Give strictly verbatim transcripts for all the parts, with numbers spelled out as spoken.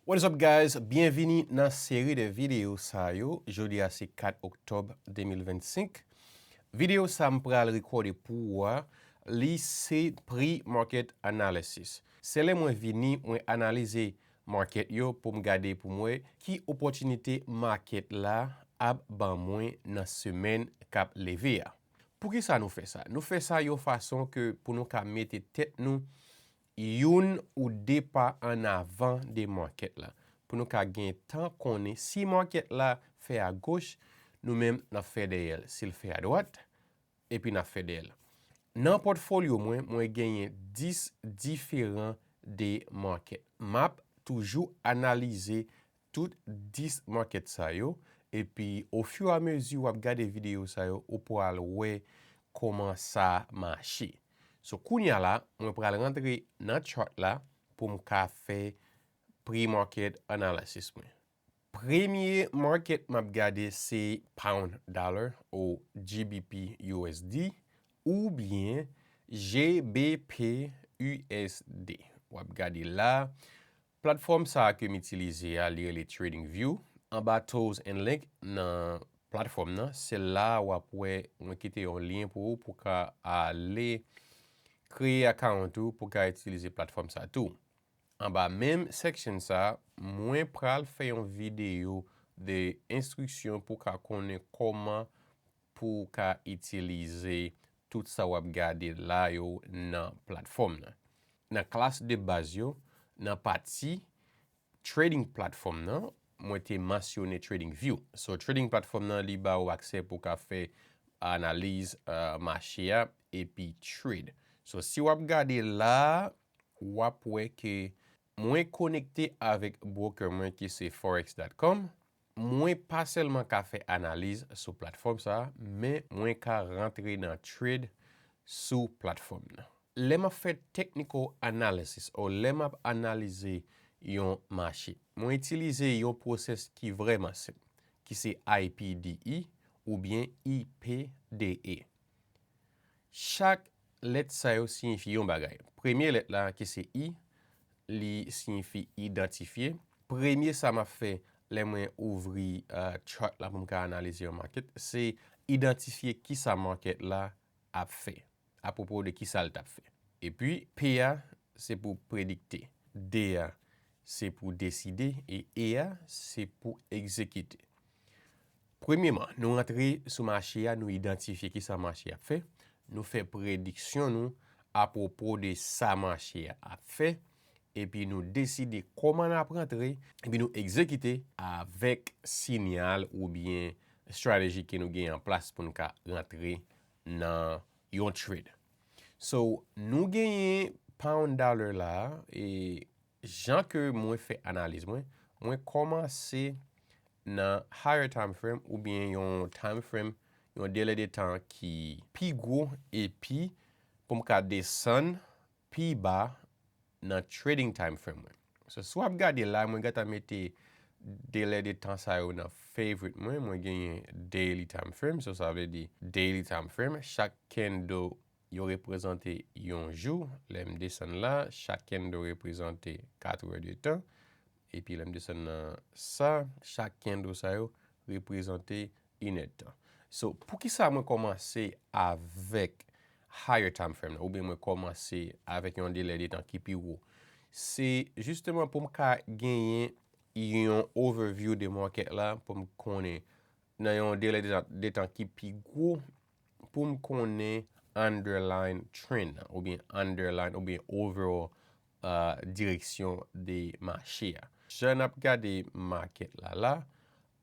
What is up, guys? Byenvini nan seri de videyo sa yo. Jodi a se kat oktòb de mil vennsenk. Videyo sa m pral rekòde pou ou a, li se pre-market analysis. Se lè mwen vini, mwen analize market yo pou m gade pou m wè ki opòtinite market la ap ban mwen nan semèn k ap leve a. Poukisa nou fè sa? Nou fè sa yon fason ke pou nou ka mete tèt nou youn ou de pa an avan de market la. Pou nou ka gen tan konnen si market la fè a goch, nou menm n ap fè dèyè l. Si l fè a dwat, epi n ap fè dèyè l. Nan pòtfolyo mwen, mwen genyen dis diferan de market. M ap toujou analize tout dis market sa yo, epi ofiramezi w ap gade videyo sa yo, ou pral wè kòman sa mache. So, kounye a la, mwen pral rantre nan chart la pou m ka fè pre-market analysis mwen. Premye market m ap gade se pound dollar ou G B P U S D oubyen G B P U S D. W ap gade la, platfòm sa a ke m itilize a, li rele TradingView. Anba Tools and Link nan platfòm nan, se la w ap wè mwen kite yon lyen pou ou pou ka ale kreye account ou pou ka itilize platfòm sa tou. Anba menm section sa, mwen pral fè yon videyo de enstriksyon pou ka konnen kòman pou ka itilize tout sa w ap gade la yo nan platfòm nan. Nan klas de baz yo, nan pati trading platform nan, mwen te mansyone TradingView. So, trading platform nan, li ba ou aksè pou ka fè analiz uh, mache a epi trade. So, si w ap gade la, w ap wè ke mwen konekte avèk broker mwen ki se forex dot com. Mwen pa sèlman ka fè analiz sou platfòm sa, men mwen ka rantre nan trade sou platfòm nan. Lè m ap fè technical analysis, ou lè m ap analize yon mache, mwen itilize yon pwosès ki vrèman senp, ki se I P D E oubyen I P D E. Chak lèt sa yo siyifi yon bagay. Premye lèt la, ki se I, li siyifi idantifye. Premye sa m ap fè lè mwen ouvri uh, chart la pou m ka analize yon market, se idantifye kisa market la ap fè, apwopo de kisa l t ap fè. Epi, P a, se pou predikte. D a, se pou deside. E E a, se pou egzekite. Premyeman, nou rantre sou mache a, nou idantifye kisa mache a ap fè, nou fè prediksyon nou apwopo de sa mache a ap fè, epi nou deside kòman n ap rantre, epi nou egzekite avèk sinyal oubyen estrateji ke nou gen an plas pou n ka rantre nan yon trade. So, nou genyen pound dollar la, e jan ke mwen fè analiz mwen, mwen kòmanse nan higher time frame oubyen yon time frame, yon delè de tan ki pi gwo, epi pou m ka desann pi ba nan trading time frame mwen. So, si w ap gade la, mwen gentan mete delè de tan sa yo nan favorite mwen, mwen genyen daily time frame, so sa vle di daily time frame, chak candle yo reprezante yon jou. Lè m desann la, chak candle reprezante kat è de tan. Epi lè m desann nan sa, chak candle sa yo reprezante inèdtan. So, poukisa mwen kòmanse avèk higher time frame nan, oubyen mwen kòmanse avèk yon delè de tan ki pi wo? Se jisteman pou m ka genyen yon overview de market la, pou m konnen nan yon delè de tan, de tan ki pi gwo, pou m konnen underlying trend nan, oubyen underlying, oubyen overall uh, direksyon de mache a. Jan n ap gade market la la,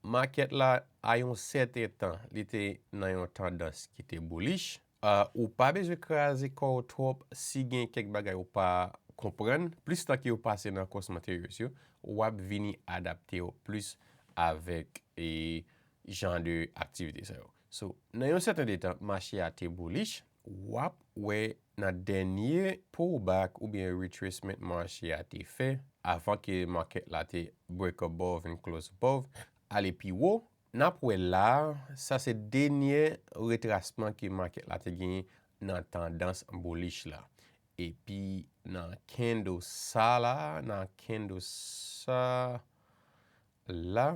market la a yon sèten tan, li te nan yon tandans ki te bullish. Uh, ou pa bezwen kraze kò w twòp si gen kèk bagay ou pa konprann. Plis tan ke w pase nan course materials yo, w ap vini adapte w plis avèk e, jan de aktivite sa yo. So, nan yon sèten de tan, mache a te bullish, w ap wè nan dènye pullback oubyen retracement mache a te fè, avan ke market la te break above and close above, ale pi wo, n ap wè la, sa se dènye retrasman ke market la te genyen nan tandans bullish la. Epi nan candle sa la, nan candle sa la,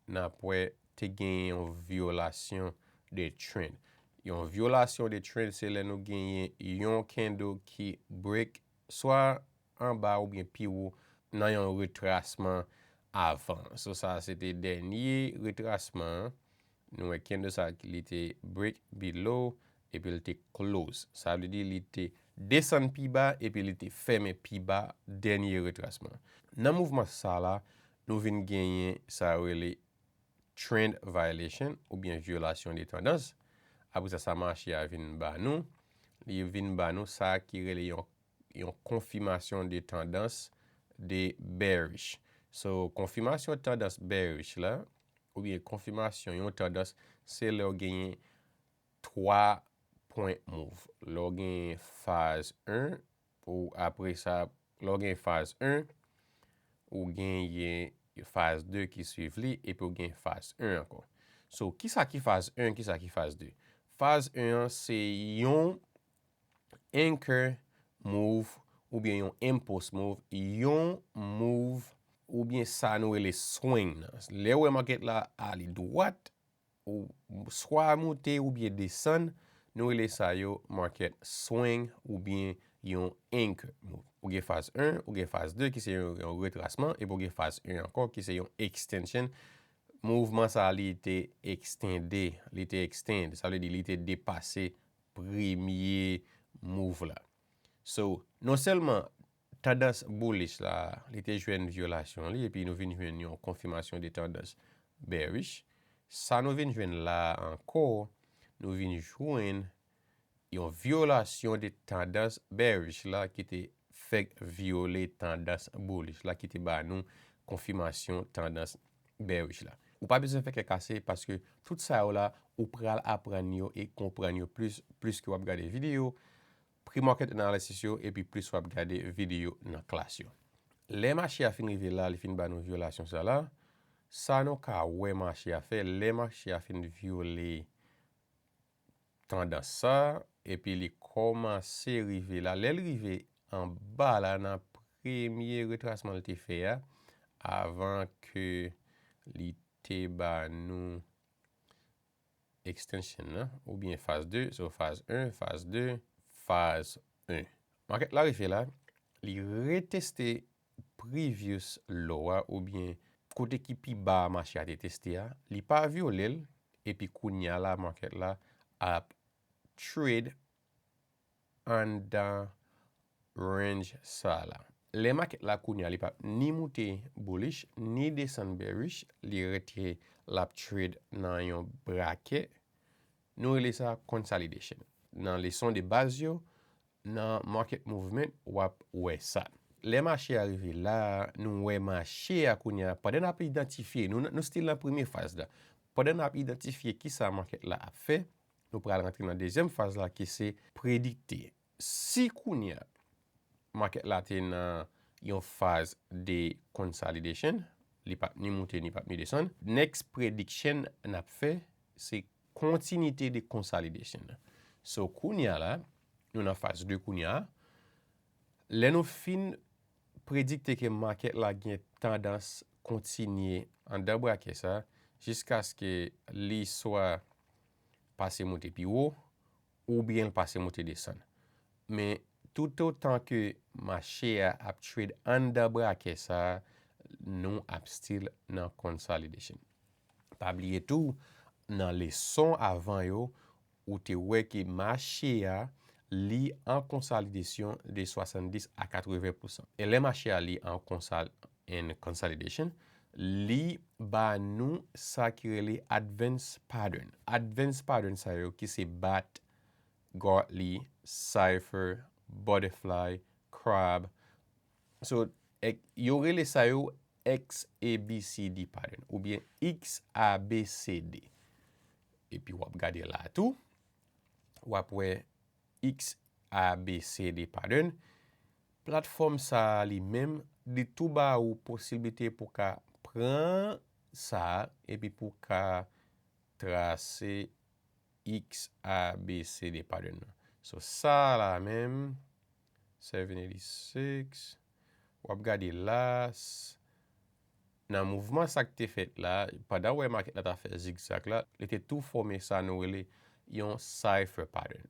n ap wè te gen yon vyolasyon de trend. Yon vyolasyon de trend se lè nou genyen yon candle ki break swa anba oubyen pi wo nan yon retrasman avan. So sa se te dènye retrasman an. Nou wè candle sa li te break below epi li te close. Sa vle di li te desann pi ba epi li te fèmen pi ba dènye retrasman. Nan mouvman sa la, nou vin genyen sa yo rele trend violation oubyen vyolasyon de tandans. Apre sa, sa mache a vin ba nou, li vin ba nou sa ki rele yon, yon konfimasyon de tandans de bearish. So, konfimasyon tandans bearish la, oubyen konfimasyon yon tandans, se lè w genyen twa pwen move. Lè w genyen faz en, ou apre sa, lè w genyen faz en, ou genyen faz de ki swiv li, epi w genyen faz en ankò. So, kisa ki faz en, kisa ki faz de? Faz en an, se yon anchor move oubyen yon impulse move, yon move oubyen sa nou rele swing nan. Lè w wè market la ale dwat, ou swa moute oubyen desann, nou rele sa yo market swing oubyen yon anchor move. Ou gen faz en, ou gen faz de ki se yon, yon retrasman, epi ou gen faz en ankò ki se yon extension. Mouvman sa li te extende, li te extend, sa vle di li te depase premye move la. So, non sèlman tandans bullish la, li te jwenn vyolasyon li, epi nou vin jwenn yon konfimasyon de tandans bearish. Sa nou vin jwenn la ankò, nou vin jwenn yon vyolasyon de tandans bearish la ki te fèk vyole tandans bullish la ki te ba nou konfimasyon tandans bearish la. Ou pa bezwen fè kè kase paske tout sa yo la, ou pral aprann yo e konprann yo plis, plis ke w ap gade videyo pre-market analysis yo epi plis w ap gade videyo nan klas yo. Lè mache a fin rive la, li fin ba nou vyolasyon sa la, sa nou ka wè mache a fè, lè mache a fin vyole tandans sa, epi li kòmanse rive la. Lè l rive anba la nan premye retrasman l te fè a, avan ke li te ba nou extension nan, oubyen faz de, so faz en, faz de, faz en. Market la rive la, li reteste previous low a oubyen kote ki pi ba a mache a te teste a, li pa vyole l, epi kounye a la market la ap trade anndan range sa la. Lè market la kounye a li p ap ni moute bullish, ni desann bearish, li rete l ap trade nan yon brakè. Nou rele sa consolidation. Nan leson de baz yo, nan market movement, w ap wè sa. Lè mache a rive la, nou wè mache a kounye a, pandan n ap idantifye, nou, nou still nan premye faz la. Pandan n ap idantifye kisa market la ap fè, nou pral rantre nan dezyèm faz la ki se predikte. Si kounye a, market la te nan yon faz de consolidation, li p ap ni moute, ni p ap ni desann, next prediction n ap fè, se kontinite de consolidation nan. So, kounye a la, nou nan faz de kounye a. Lè nou fin predikte ke market la gen tandans kontinye anndan brakè sa, jiskaske li swa pase moute pi wo, oubyen l pase moute desann. Men toutotan ke mache a ap trade anndan brakè sa, nou ap still nan consolidation. Pa bliye tou, nan leson avan yo, ou te wè ke mache a, li an konsolidasyon de swasanndis a katreven pousan. E lè mache a li an konsal-, in consolidation, li ba nou sa ki rele advance pattern. Advance pattern sa yo ki se bat, Gartley, Cipher, Butterfly, Crab. So, ek-, yo rele sa yo X A B C D pattern oubyen X A B C D. Epi w ap gade la tou, w ap wè X A B C D pattern. Platfòm sa a li menm, li tou ba ou posiblite pou ka pran sa a epi pou ka trase X A B C D pattern nan. So sa la menm, seven eighty-six, w ap gade la, s- nan mouvman sa k te fèt la, pandan w wè market la ta fè zigzag la, li te tou fòme sa nou rele yon cipher pattern.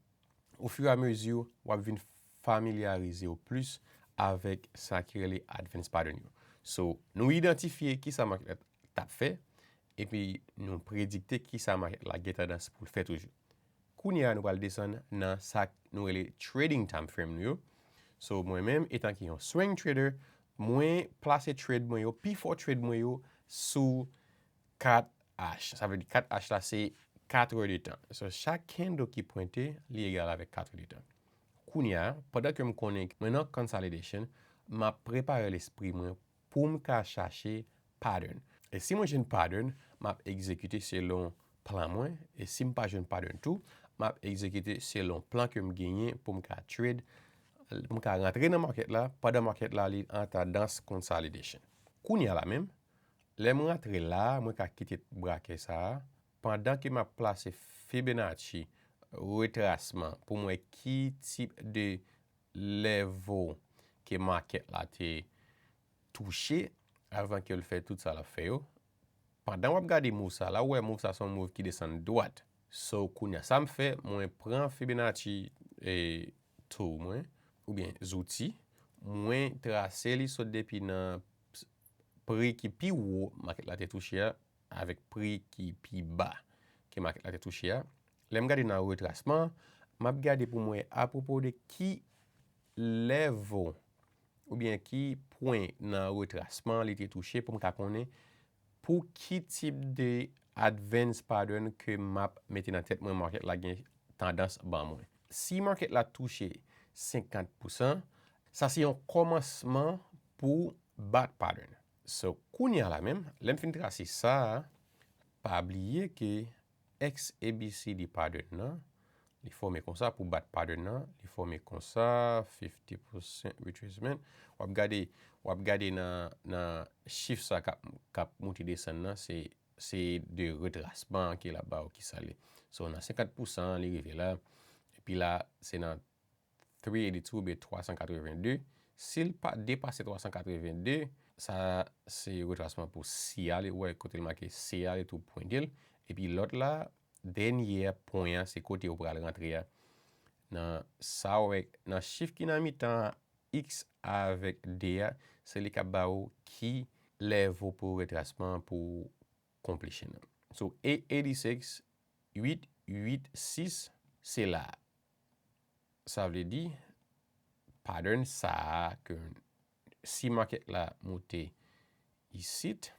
Ofiramezu, w ap vin familyarize w plis avèk sa ki rele advance pattern yo. So, nou idantifye ki sa market la t ap fè, epi nou predikte ki sa market la gen tandans pou l fè toujou. Kounye a, nou pral desann nan sa nou rele trading time frame nou yo. So, mwen menm, etan ki yon swing trader, mwen plase trade mwen yo, pifò trade mwen yo sou kat H. Sa vle di kat H la se kat è de tan. So, chak candle ki pwente, li egal avèk kat è de tan. Kounye a, pandan ke m konnen mwen nan consolidation, m ap prepare lespri mwen pou m ka chache pattern. E si mwen jwenn pattern, m ap egzekite selon plan mwen. E si m pa jwenn pattern tou, m ap egzekite selon plan ke m genyen pou m ka trade, pou m ka rantre nan market la, pandan market la li an tandans consolidation. Kounye a la menm, lè m rantre la, mwen ka kite brakè sa a, pandan ke m ap plase Fibonacci retrasman pou m wè ki tip de level ke market la te touche avan ke l fè tout sa l ap fè yo. Pandan w ap gade move sa la, ou wè move sa se yon move ki desann dwat. So, kounye a, sa m fè, mwen pran Fibonacci e tool mwen, oubyen zouti, mwen trase li sot depi nan pri ki pi wo market la te touche a, avèk pri ki pi ba ke market la te touche a. Lè m gade nan retrasman, m ap gade pou m wè apwopo de ki level oubyen ki pwen nan retrasman li te touche pou m ka konnen pou ki tip de advance pattern ke m ap mete nan tèt mwen market la gen tandans ban mwen. Si market la touche senkant pousan, sa se yon kòmansman pou bat pattern. So, kounye a la menm, lè m fin trase sa a, pa bliye ke X A B C D pattern nan, li fòme konsa pou bat pattern nan, li fòme konsa, fifty percent retracement. W ap gade, w ap gade nan, nan chif sa k ap, k ap moute desann nan, se, se de retrasman ke l ap ba w ki sa l ye. So, nan senkant pousan, li rive la. Epi la, se nan three eighty-two oubyen twa san katreven de. Si l pa depase twa san katreven de, sa se retrasman pou C a, li wè kote l make C a, li tou pwente l. Epi lòt la, dènye pwen an, se kote ou pral rantre a. Nan sa w wè, nan chif ki nan mitan X avèk D a, se li k ap ba ou ki level pou retrasman pou completion nan. So, eight eighty-six, eight eighty-six, se la. Sa vle di, pattern sa a ke si market la moute isit,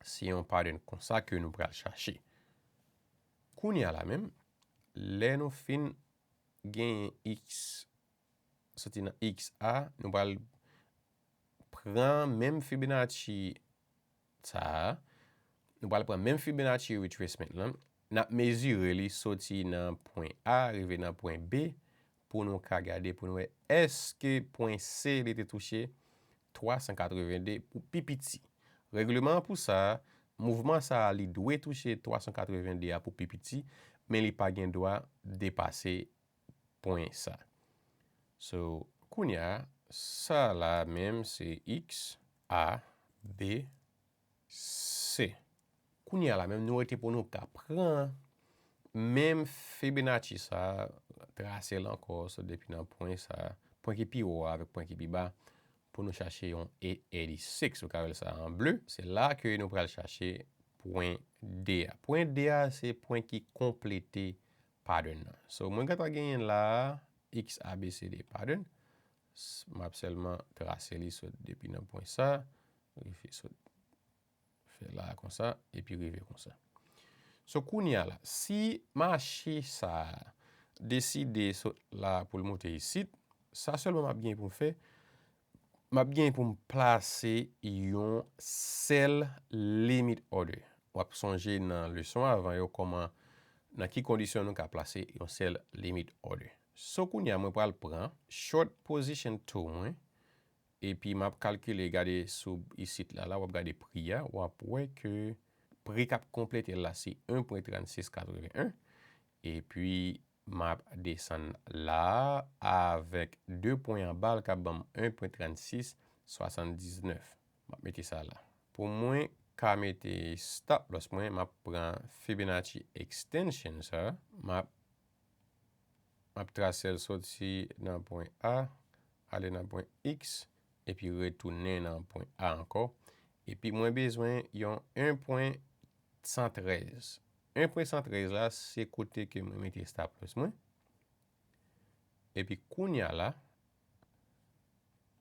se yon pattern konsa ke nou pral chache. Kounye a la menm, lè nou fin genyen X, soti nan X A, nou pral pran menm Fibonacci sa a, nou pral pran menm Fibonacci retracement lan, n ap mezire li soti nan pwen A rive nan pwen B pou nou ka gade, pou nou wè èske pwen C li te touche twa san katreven de pou pi piti. Règleman an pou sa, mouvman sa a li dwe touche twa san katreven de a pou pi piti, men li pa gen dwa depase pwen sa. So, kounye a, sa la menm se X, A, B, C. Kounye a la menm, nou rete pou nou ka pran menm Fibonacci sa, trase l ankò, so depi nan pwen sa, pwen ki pi wo a avèk pwen ki pi ba, pou nou chache yon eight eighty-six, ou ka wè l sa an ble, se la ke nou pral chache pwen D a. Pwen D a, se pwen ki konplete pattern nan. So, mwen gentan genyen la, X A B C D pattern. S- M ap sèlman trase li sot depi nan pwen sa, rive sot fè la konsa, epi rive konsa. So, kounye a la, si mache sa a deside sot la pou l moute isit, sa sèlman m ap gen pou m fè, m ap gen pou m plase yon sell limit order. W ap sonje nan leson avan yo kòman, nan ki kondisyon nou ka plase yon sell limit order. So, kounye a, mwen pral pran short position tool mwen, epi m ap kalkile, gade sou isit la, la, w ap gade pri a, w ap wè ke pri k ap konplete l la se en pwen trannsis katreven en, epi M ap desann la avèk de pwen anba l k ap ban m en pwen trannsis swasanndiznèf. M ap mete sa la. Pou mwen ka mete stop loss mwen, m ap pran Fibonacci extension sa. M ap, m ap trase l soti nan pwen A, ale nan pwen X, epi retounen nan pwen A ankò. Epi mwen bezwen yon en pwen san trèz. En pwen san trèz la, se kote ke mwen mete stop loss mwen. Epi kounya la,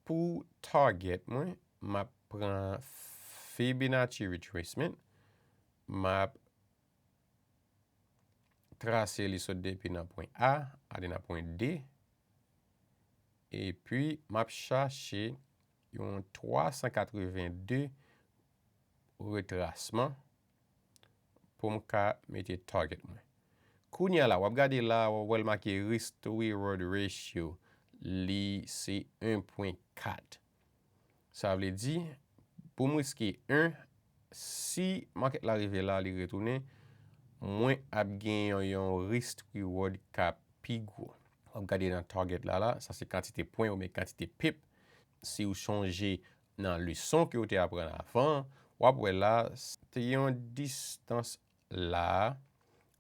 pou target mwen, m ap pran Fibonacci retracement, m ap trase li sot depi nan pwen A, ale nan pwen D, epi m ap chache yon twa san katreven de retrasman pou m ka mete target mwen. Kounya la, w ap gade la, w ap wè l make risk to reward ratio, li se en pwen kat. Sa vle di, pou m riske en, si market la rive la, li retounen, mwen ap gen yon, yon risk reward k ap pi gwo. W ap gade nan target la, la, sa se kantite pwen oubyen kantite pip. Si w sonje nan leson ke w te aprann avan, w ap wè la, te gen yon distans la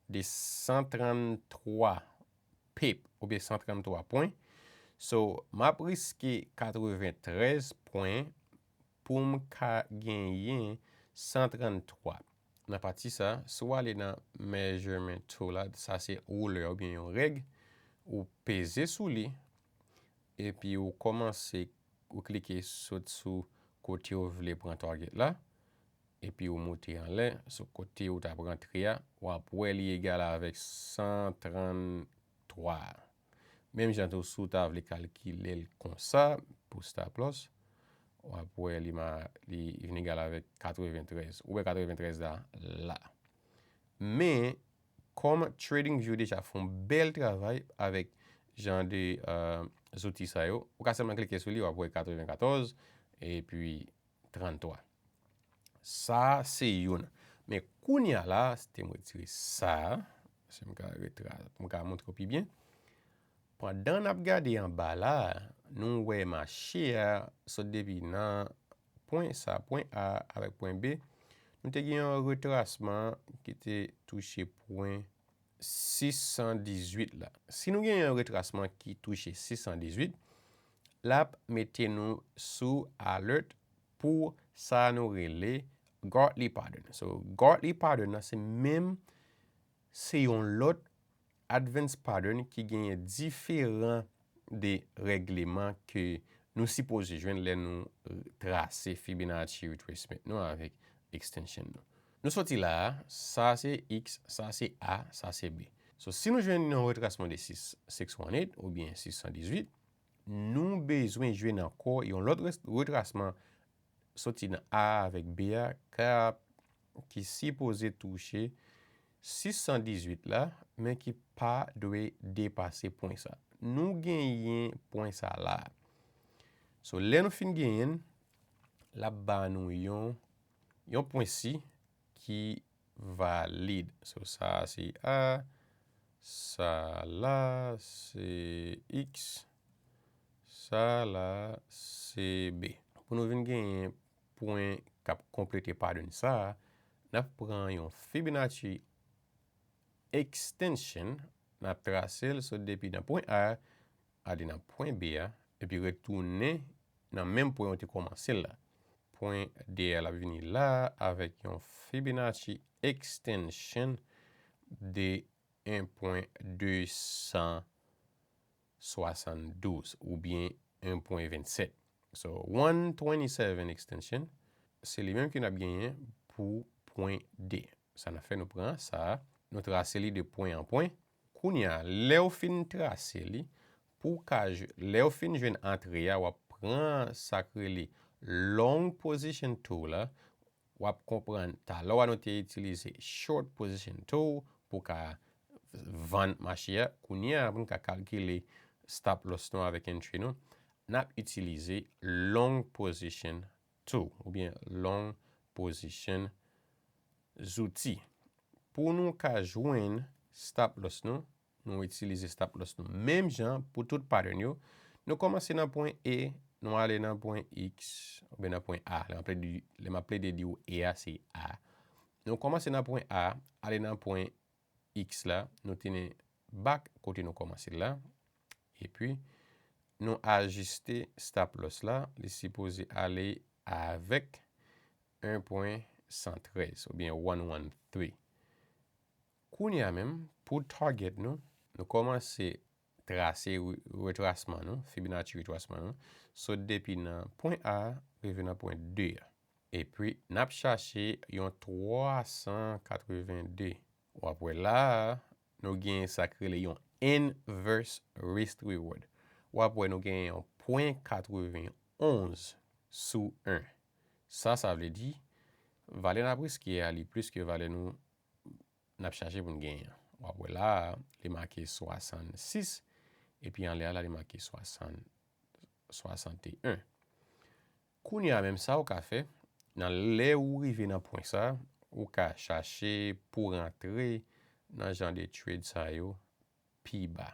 de san tranntwa pip oubyen san tranntwa pwen. So, m ap riske katreventrèz pwen pou m ka genyen san tranntwa. Nan pati sa, si w ale nan measurement tool la, sa se roulè oubyen yon règ, ou peze sou li, epi ou kòmanse, ou klike sot sou kote ou vle pran target la, epi ou moute anlè, sou kote ou t ap rantre a, w ap wè li egal avèk san tranntwa. Menm jan tou, si w ta vle kalkile l konsa pou stop loss, w ap wè li, ma, li vin egal avèk katreventrèz. Ou wè katreventrèz la, la. Men, kòm TradingView deja fè yon bèl travay avèk jan de, euh, zouti sa yo, ou ka sèlman klike sou li, w ap wè katrevenkatòz, epi tranntwa. Sa se youn. Men kounya la, si te m retire sa, si m ka retra-, m ka montre w pi byen. Pandan n ap gade anba la, nou wè mache a sot depi nan pwen sa, pwen A avèk pwen B, nou te gen yon retrasman ki te touche pwen sis san dizuit la. Si nou gen yon retrasman ki touche sis san dizuit, l ap mete nou sou alert pou sa nou rele Gartley pattern. So, Gartley pattern nan se menm, se yon lòt advance pattern ki genyen diferan de règleman ke nou sipoze jwenn lè nou trase Fibonacci retracement nou avèk extension nou. Nou soti la a, sa se X, sa se A, sa se B. So, si nou jwenn yon retrasman de sis, six one eight oubyen sis san dizuit, nou bezwen jwenn ankò yon lòt res-, retrasman soti nan A avèk B a, k ap, ki sipoze touche sis san dizuit la, men ki pa dwe depase pwen sa. Nou genyen pwen sa la. So, lè nou fin genyen l, l ap ba nou yon, yon pwen si ki valid. So, sa se A, sa la se X, sa la se B. Pou nou vin genyen pwen k ap konplete pattern sa a, n ap pran yon Fibonacci extension, n ap trase l sot depi nan pwen A, ale nan pwen B a, epi retounen nan menm pwen ou te kòmanse l la. Pwen D a l ap vini la avèk yon Fibonacci extension de en pwen de san swasanndouz oubyen en pwen vennsèt. So, one twenty-seven extension, se li menm ke n ap genyen pou pwen D. Sa n ap fè, nou pran sa, nou trase li de pwen an pwen. Kounye a, lè w fin trase li, pou w ka jwe, lè w fin jwenn antre a, w ap pran sa k rele long position tool la, w ap konprann talè a nou te itilize short position tool pou ka vann mache a. Kounye a, pou n ka kalkile stop loss nou avèk entry nou, n ap itilize long position tool oubyen long position zouti. Pou nou ka jwenn stop loss nou, nou itilize stop loss nou menm jan pou tout pattern yo. Nou kòmanse nan pwen E, nou ale nan pwen X, oubyen nan pwen A. Lè m ap plede, lè m ap plede di w E a, se A. Nou kòmanse nan pwen A, ale nan pwen X la, nou tounen back kote nou kòmanse la. Epi, nou ajiste stop loss la, li sipoze ale avèk en pwen san trèz oubyen one one three. Kounye a menm, pou target nou, nou kòmanse trase re-, retrasman nou, Fibonacci retrasman nou, sot depi nan pwen A rive nan pwen de a. Epi, n ap chache yon twa san katreven de. W ap wè la a, nou gen sa k rele yon inverse risk reward. W ap wè nou gen yon pwen katreven onz sou en. Sa, sa vle di, valè n ap riske a, li plis ke valè nou, n ap chache pou n genyen an. W ap wè la a, li make swasannsis, epi anlè a la, li make swasann, swasanteyen. Kounye a menm, sa ou ka fè, nan lè ou rive nan pwen sa, ou ka chache pou rantre nan jan de trade sa yo pi ba.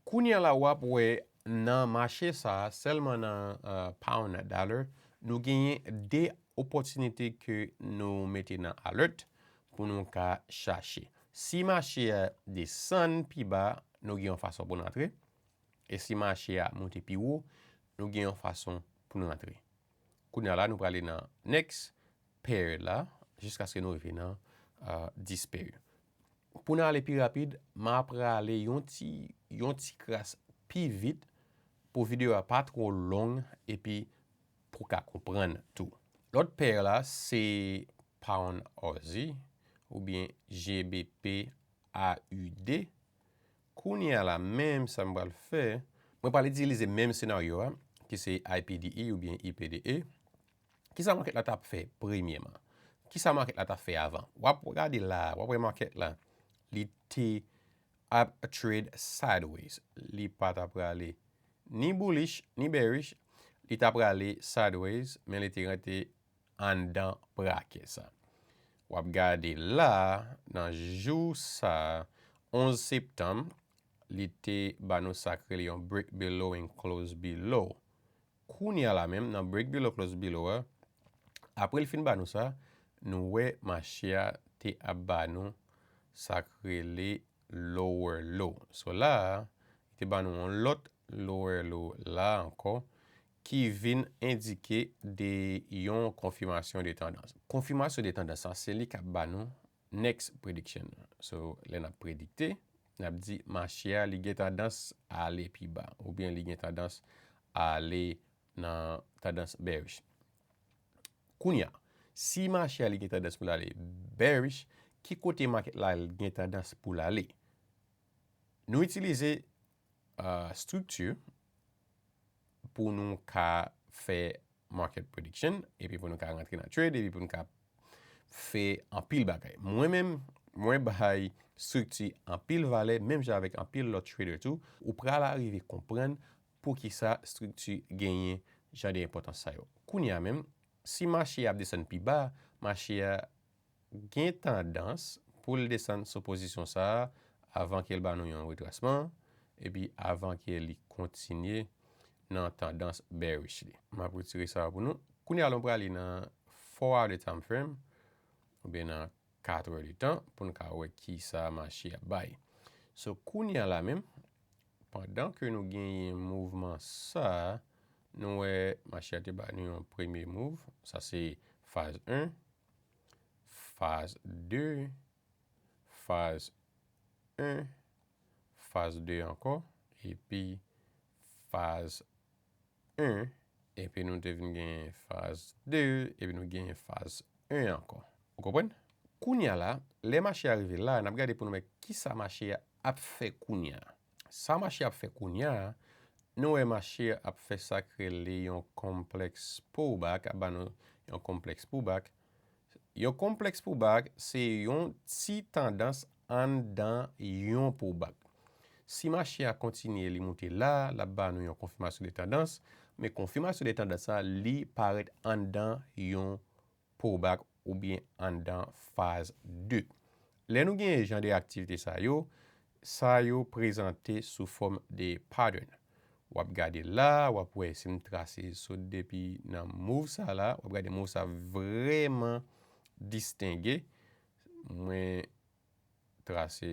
Kounye a la, w ap wè nan mache sa a, sèlman nan, uh, pound dollar, nou genyen de opòtinite ke nou mete nan alert pou nou ka chache. Si mache a desann pi ba, nou gen yon fason pou n antre. E si mache a monte pi wo, nou gen yon fason pou n antre. Kounye a la, nou prale nan next pair la, jiskaske nou rive nan, uh, dis pair. Pou n ale pi rapid, m a prale yon ti, yon ti kras pi vit pou videyo a pa twò long epi pou w ka konprann tou. Lòt pair la, se Pound Aussie oubyen G B P A U D. Kounye a la, menm sa m pral fè, mwen pral itilize menm senaryo a, ki se I P D E oubyen I P D E. Kisa makèt la t ap fè premyèman? Kisa makèt la t ap fè avan? W ap gade la, w ap wè makèt la, li te ap trade sideways. Li pa t ap prale ni bullish, ni bearish. Li t ap prale sideways, men li te rete anndan brakè sa. W ap gade la, nan jou sa, onz septanm, li te ba nou sa k rele yon break below and close below. Kounye a la menm, nan break below, close below a, apre l fin ba nou sa, nou wè mache a te ap ba nou sa k rele lower low. So la a, li te ba nou yon lòt lower low la ankò, ki vin endike de yon konfimasyon de tandans. Konfimasyon de tandans la, se li k ap ba nou next prediction. So, lè n ap predikte, n ap di mache a li gen tandans ale pi ba, oubyen li gen tandans ale nan tandans bearish. Kounye a, si mache a li gen tandans pou l ale bearish, ki kote makèt la gen tandans pou l ale? Nou itilize, uh, estrikti pou nou ka fè market prediction, epi pou nou ka rantre nan trade, epi pou nou ka fè anpil bagay. Mwen menm, mwen bay estrikti anpil valè, menm jan avèk anpil lòt trader tou, ou pral arive konprann poukisa estrikti genyen jan de enpòtans sa yo. Kounye a menm, si mache a ap desann pi ba, mache a gen tandans pou l desann sou pozisyon sa a avan ke l ba nou yon retrasman, epi avan ke li kontinye nan tandans bearish li. M ap retire sa a pou nou. Kounye a, nou prale nan four hour de time frame, oubyen nan kat è de tan, pou n ka wè kisa mache a bay. So, kounye a la menm, pandan ke nou genyen mouvman sa a, nou wè mache a te ba nou yon premye move, sa se faz en, faz de, faz en, faz de ankò, epi faz en, epi nou te vin gen faz de, epi nou gen faz en ankò. Ou konprann? Kounye a la, lè mache a rive la, n ap gade pou nou wè kisa mache a ap fè kounye a. Sa mache a ap fè kounye a, nou wè mache a ap fè sa k rele yon complex pullback, ap ba nou yon complex pullback. Yon complex pullback, se yon ti tandans anndan yon pullback. Si mache a kontinye li moute la, l ap ba nou yon konfimasyon de tandans, men konfimasyon de tandans sa, li parèt anndan yon pullback oubyen anndan faz de. Lè nou gen jan de aktivite sa yo, sa yo prezante sou fòm de pattern. W ap gade la, w ap wè si m trase sot depi nan move sa la, w ap gade move sa vrèman distenge. Mwen trase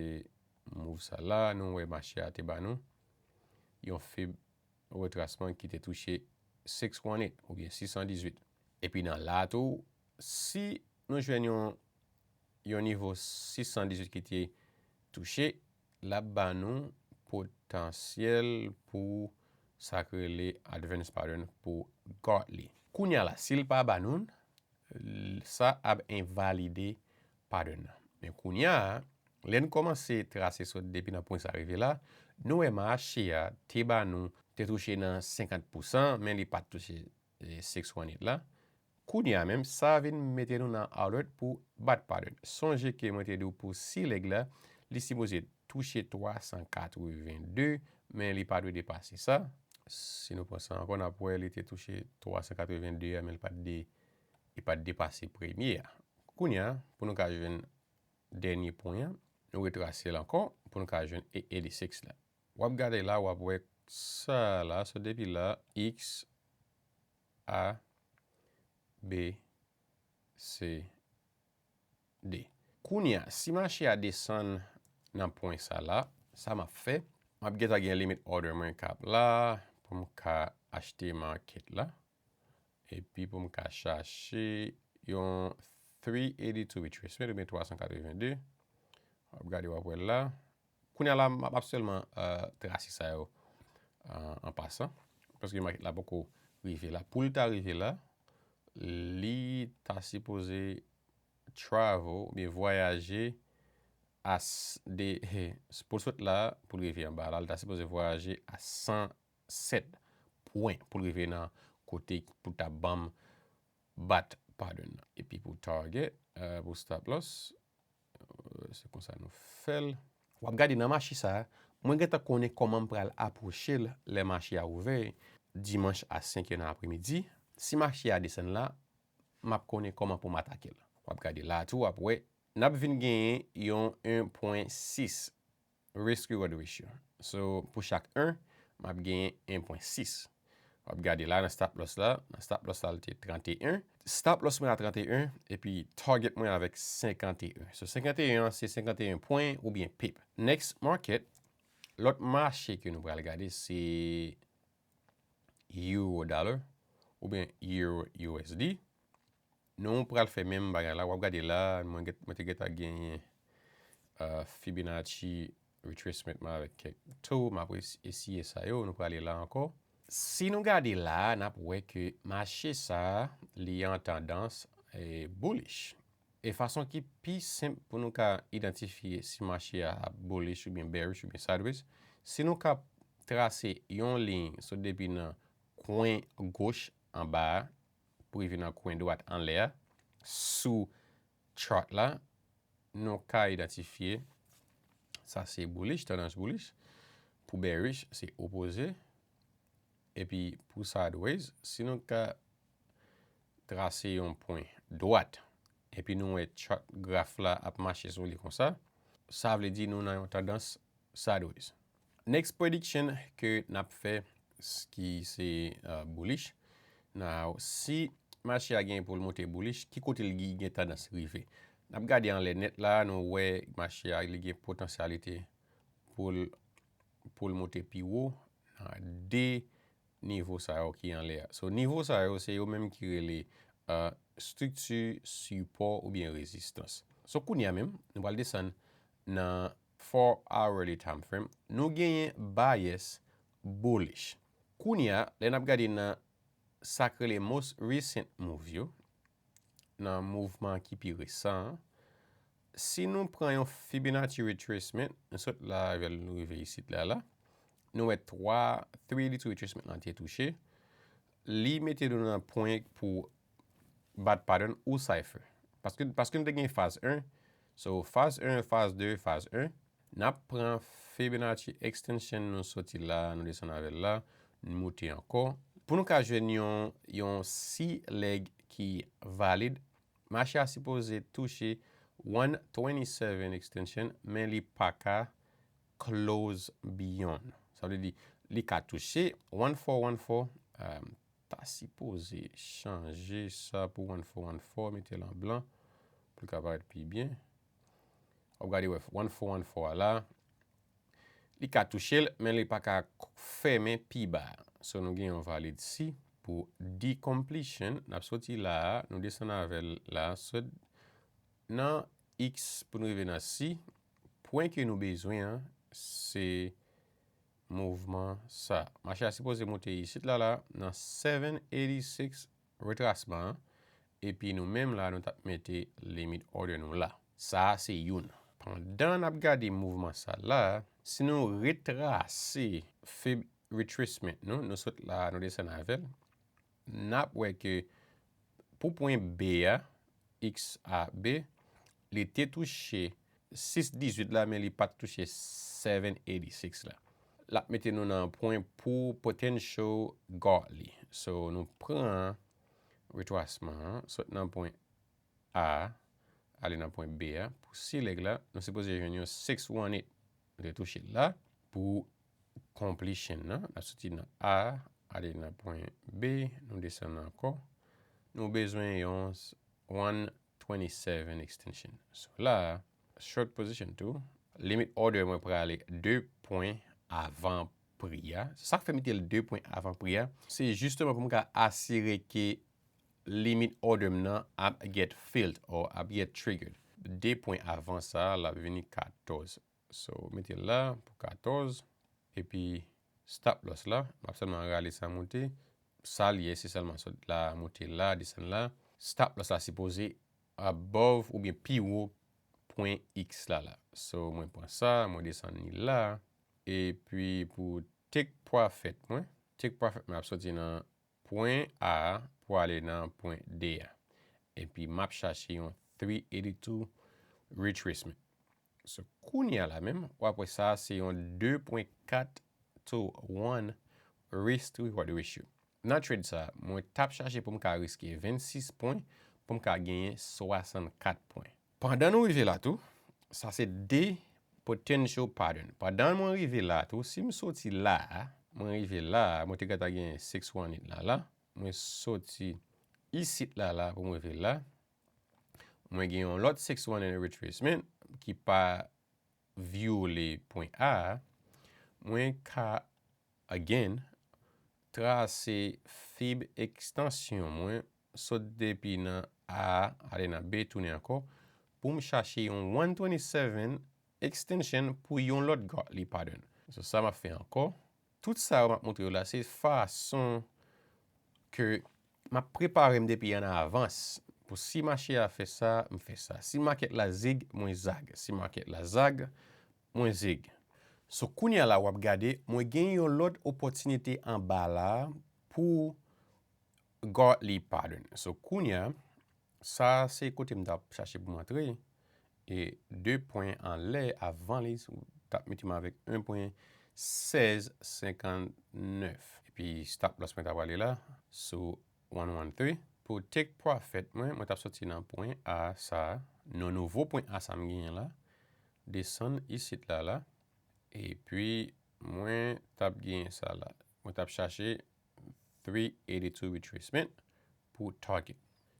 move sa la, nou wè mache a te ba nou yon fib retrasman ki te touche six one eight oubyen sis san dizuit. Epi nan la tou, si nou jwenn yon, yon nivo sis san dizuit ki te touche, l ap ba nou potansyèl pou sa k rele advance pattern pou Gartley. Kounye a la, si l pa ba nou l, sa ap envalide pattern nan. Men kounye a, lè n kòmanse trase sot depi nan pwen sa rive la, nou wè mache a te ba nou, te touche nan senkant pousan, men li pa t touche eh, six one eight la. Kounye a menm, sa vin mete nou nan alert pou bat pattern. Sonje ke mwen te di w pou C leg la, li sipoze touche twa san katreven de, men li pa dwe depase sa. Si nou pran sa ankò, n ap wè li te touche twa san katreven de a, men li pa t de, li pa t depase premye a. Kounye a, pou nou ka jwenn dènye pwen an, nou retrase l ankò pou nou ka jwenn A eighty-six la. W ap gade la, w ap wè sa la, so depi la, X, A, B, C, D. Kounye a, si mache a desann nan pwen sa la, sa m ap fè, m ap gentan gen limit order mwen k ap la, pou m ka achte market la. Epi pou m ka chache yon three eighty-two retracement oubyen twa san katreven de. W ap gade, w ap wè l la. Kounye a la, m ap sèlman uh, trase sa yo uh, an pasan. Paske market la poko rive la. Pou l ta rive la, li ta sipoze travel oubyen vwayaje a de, pou l sot la, pou l rive anba la, li ta sipoze vwayaje a san sèt pwen pou l rive nan kote pou ta ban m bat pattern nan. Epi pou target, uh, pou stop loss, uh, se konsa nou fè l. W ap gade nan mache sa a, mwen gentan konnen kòman m pral apwoche l lè mache a ouvè dimanch a senk è nan apremidi. Si mache a desann la, m ap konnen kòman pou m atake l. W ap gade la tou, w ap wè, n ap vin genyen yon en pwen sis risk reward ratio. So, pou chak en, m ap genyen en pwen sis. W ap gade la nan stop loss la, nan stop loss la, l te trannteyen. Stop loss mwen a trannteyen, epi target mwen avèk senkanteyen. So, senkanteyen an, se senkanteyen pwen oubyen pip. Next market, lòt mache ke nou pral gade, se Euro dollar oubyen Euro U S D. Nou pral fè menm bagay la. W ap gade la, mwen, mwen te gentan genyen uh, Fibonacci retracement mwen avèk kèk tou. M ap eseye sa yo. Nou prale la ankò. Si nou gade la, n ap wè ke mache sa, li an tandans eh, bullish. E fason ki pi senp pou nou ka idantifye si mache a ap bullish oubyen bearish oubyen sideways, si nou ka trase yon liy sot depi nan kwen goch anba a, pou rive nan kwen dwat anlè a, sou chart la, nou ka idantifye sa se bullish, tandans bullish. Pou bearish, se opoze. Epi pou sideways, si nou ka trase yon pwen dwat, epi nou wè chart graf la ap mache sou li konsa, sa vle di nou nan yon tandans sideways. Next prediction ke n ap fè, ki se uh, bullish. Now, si mache a gen pou l monte bullish, ki kote l gen tandans rive? N ap gade anlè nèt la, nou wè mache a li gen potansyalite pou l pou l monte pi wo nan de nivo sa yo ki anlè a. So, nivo sa yo, se yo menm ki rele uh, estrikti sipò oubyen rezistans. So, kounye a menm, nou pral desann nan four hourly time frame, nou genyen bias bullish. Kounye a, lè n ap gade nan sa k rele most recent move yo, nan mouvman ki pi resan an, si nou pran yon Fibonacci retracement, nou sot la avè l, nou rive isit la, la, nou wè twa, three eighty-two retracement lan te touche, li mete nou nan pwen pou bat pattern ou cipher. Paske, paske nou te gen faz en, so faz en, faz de, faz en, n ap pran Fibonacci extension nou soti la, nou desann avè l la, nou moute ankò. Pou nou ka jwenn yon, yon C leg ki valid, mache a sipoze touche one twenty-seven extension, men li pa ka close beyond. Sa vle di, li ka touche one four one four, um, ta sipoze chanje sa pou one four one four, mete l an blan, pou l ka parèt pi byen. W ap gade, wè, one four one four a la, li ka touche l, men li pa ka k- fèmen pi ba. So, nou gen yon valid C pou decompletion. N ap soti la a, nou desann avè l la a. So, nan X pou nou rive nan C, pwen ke nou bezwen an, se mouvman sa. Mache a sipoze monte isit la, la, nan seven eighty-six retrasman an, epi nou menm la, nou t ap mete limit order nou la. Sa a se youn. Pandan n ap gade mouvman sa la, si nou retrase fib retracement nou, nou sot la, nou desann avè l, n ap wè ke pou pwen B a, X A B, li te touche sis dizuit la, men li pa t touche seven eighty-six la. L ap mete nou nan pwen pou potential Gartley. So, nou pran retrasman an, sot nan pwen A, ale nan pwen B a. Pou C leg la, nou sipoze jwenn yon six one eight. Nou te touche l la. Pou completion nan, n ap soti nan A, ale nan pwen B, nou desann ankò. Nou bezwen yon s- one twenty-seven extension. So la, short position tou, limit order mwen prale de pwen avan pri a. Sa k fè m mete l de pwen avan pri a, se jisteman pou m ka asire ke limit order m nan ap get filled or ap get triggered. De pwen avan sa, l ap vini katòz. So, mete l la pou katòz. Epi stop loss la, m ap sèlman rale sa monte. Sa l ye, se sèlman sot la, monte la, desann la. Stop loss la sipoze above oubyen pi wo pwen X la la. So, mwen pran sa, mwen desann li la. Epi pou take profit mwen, take profit mwen ap soti nan pwen A a pou ale nan pwen D a. Epi m ap chache yon three eighty-two retracement. So, kounye a la menm, w ap wè sa se yon de pwen kat to one risk to reward ratio. Nan trade sa, mwen t ap chache pou m ka riske vennsis pwen, pou m ka genyen swasannkat pwen. Pandan nou rive la tou, sa se de potential pattern. Pandan mwen rive la tou, si m soti la a, mwen rive la a, mwen te gentan genyen six one eight la la, mwen soti isit la la pou mwen rive la, mwen gen yon lòt six one eight retracement ki pa vyole pwen A a, mwen ka, again, trase fib ekstansyon mwen, sot depi nan A a, ale nan B, tounen ankò, pou m chache yon one twenty-seven extension pou yon lòt Gartley pattern. So, sa m ap fè ankò. Tout sa yo m ap montre yo la, se fason ke m ap prepare m depi an avans. Pou si mache a fè sa, m fè sa. Si makèt la zig, mwen zag. Si makèt la zag, mwen zig. So, kounye a la, w ap gade, mwen gen yon lòt opòtinite anba la pou Gartley pattern. So, kounye a, sa se kote m t ap chache pou m antre. E de pwen anlè avan li, w t ap mete m avèk en pwen sèz senkannèf. Epi stop loss mwen t ap ale la, sou one one three. Pou take profit mwen, mwen t ap soti nan pwen A sa, nan nouvo pwen A sa m genyen la, desann isit la la, epi mwen t ap genyen sa la. Mwen t ap chache three eighty-two retracement pou target.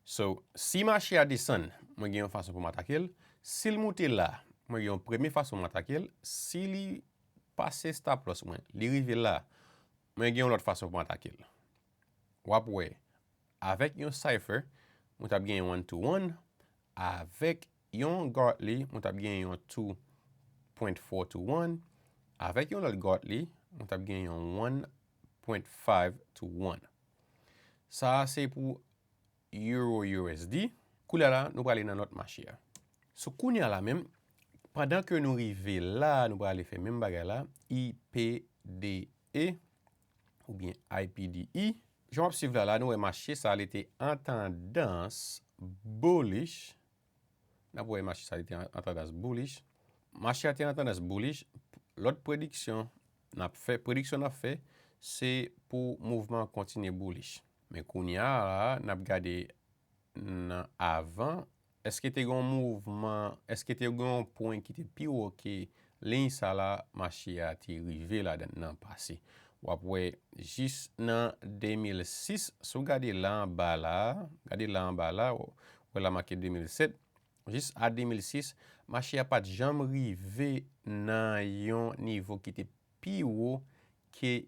So, si mache a desann, mwen gen yon fason pou m atake l. Si l moute la, mwen gen yon premye fason pou m atake l. Si li pase stop loss mwen, li rive la, mwen gen yon lòt fason pou m atake l. W ap wè, avèk yon cipher, mwen t ap gen yon one to one, avèk yon Gartley, mwen t ap gen yon two point four to one, avèk yon lòt Gartley, mwen t ap gen yon one point five to one. Sa a se pou Euro U S D. Koulye a la, nou prale nan lòt mache a. So, kounye a la menm, pandan ke nou rive la, nou prale fè menm bagay la, I P D E oubyen I P D E. Jan w ap swiv la, la, nou wè mache sa, li te an tandans bullish. N ap wè mache sa, li te an, an tandans bullish. Mache a te an tandans bullish. Lòt prediksyon n ap fè, prediksyon n ap fè, se pou mouvman an kontinye bullish. Men kounye a la, n ap gade nan avan, èske te gen yon mouvman, èske te gen yon pwen ki te pi wo ke liy sa la, mache a te rive ladan nan pase. W ap wè jis nan de mil sis, si w gade la anba la, gade la anba la, w wè la make de mil sèt, jis a de mil sis, mache a pa t janm rive nan yon nivo ki te pi wo ke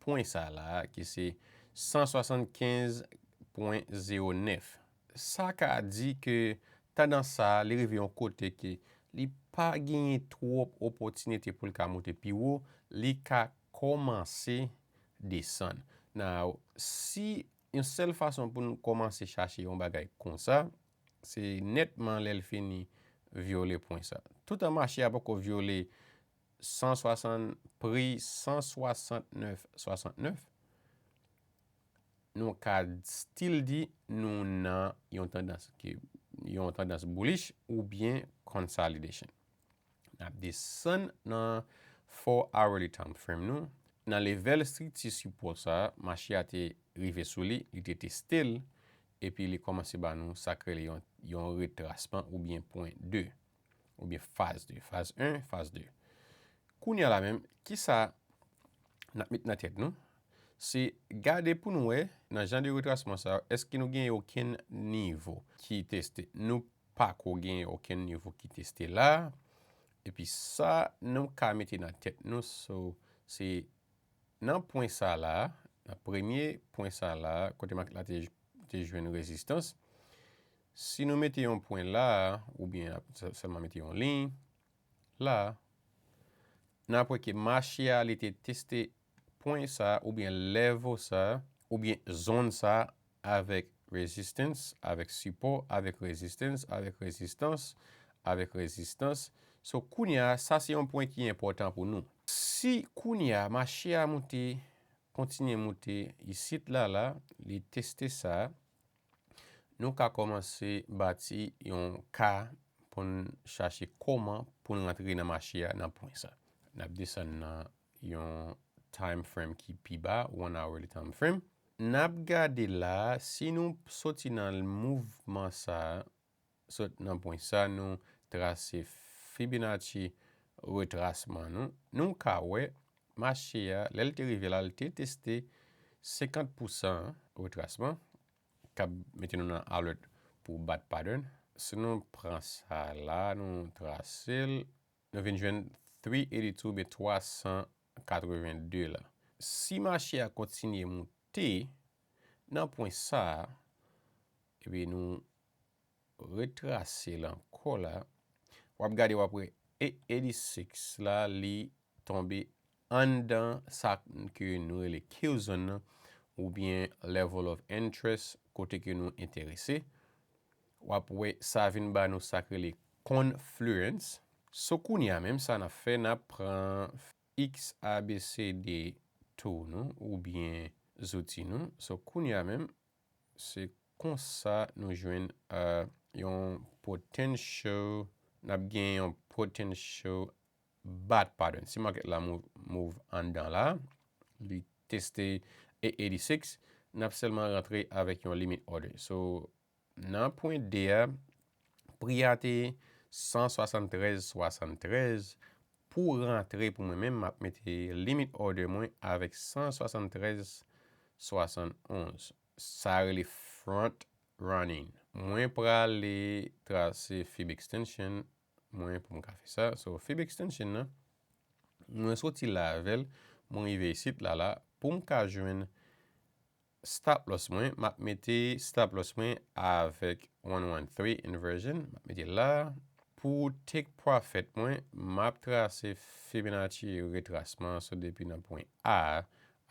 pwen sa la, ki se san swasannkenz pwen zewo nèf. Sa ka di ke tandans sa a, li rive yon kote ke li pa genyen twòp opòtinite pou l ka monte pi wo, li ka kòmanse desann. Now, si yon sèl fason pou n kòmanse chache yon bagay konsa, se nètman lè l fini vyole pwen sa. Toutan mache a poko vyole san swasant, pri san swasantnèf swasantnèf, nou ka still di nou nan yon tandans ki, yon tandans bullish oubyen consolidation. N ap desann nan four hourly time frame nou. Nan level strikti sipò sa, mache a te rive sou li, li te teste l, epi li kòmanse ba nou sa k rele yon, yon retrasman oubyen pwen de, oubyen faz de, faz en, faz de. Kounye a la menm, kisa n ap met nan tèt nou? Se gade pou nou wè, nan jan de retrasman sa, èske nou gen okenn nivo ki teste? Nou pako gen okenn nivo ki teste la. Epi sa nou ka mete nan tèt nou, so, se nan pwen sa la, nan premye pwen sa la, kote maket la te, te jwenn rezistans, si nou mete yon pwen la, oubyen sèlman mete yon liy la, n ap wè ke mache a, li te teste pwen sa, oubyen level sa, oubyen zòn sa, avèk resistance, avèk sipò, avèk resistance, avèk resistance, avèk resistance. So, kounye a, sa se yon pwen ki enpòtan pou nou. Si kounye a, mache a moute, kontinye moute isit la, la, li teste sa, nou ka kòmanse bati yon ka pou n chache kòman pou n rantre nan mache a nan pwen sa. N ap desann nan yon time frame ki pi ba, one hourly time frame. N ap gade la, si nou soti nan mouvman sa, sot nan pwen sa, nou trase Fibonacci retrasman nou. Nou ka wè, mache a, lè l te rive la, l te teste senkant pousan retrasman, k ap mete nou nan alèt pou bat pattern. Si nou pran sa la, nou trase l, nou vin jwenn three eighty-two oubyen twa san katreven de la. Si mache a kontinye moute nan pwen sa a, epi nou retrase l ankò la, w ap gade, w ap wè eight eighty-six la, li tonbe anndan sa ke nou rele Q zone nan, oubyen level of interest, kote ke nou enterese. W ap wè sa vin ba nou sa k rele confluence. So, kounye a menm, sa n ap fè, n ap pran X A B C D tool nou, oubyen zouti nou. So, kounye a menm, se konsa nou jwenn, euh, yon potential, n ap gen yon potential bat pattern. Si maket la move, move anndan la, li teste eight eighty-six, n ap sèlman rantre avèk yon limit order. So, nan pwen de a, pri a te san swasanntrèz swasanntrèz. Pou rantre pou mwen menm, m ap mete limit order mwen avèk san swasanntrèz swasannonz. Sa rele front running. Mwen prale trase fib extension mwen pou m ka fè sa. So, fib extension nan, mwen soti la avè l, mwen rive isit la la, pou m ka jwenn stop loss mwen, m ap mete stop loss mwen avèk one one three inversion, m ap mete la. Pou take profit mwen, m ap trase Fibonacci retrasman, so depi nan pwen A a,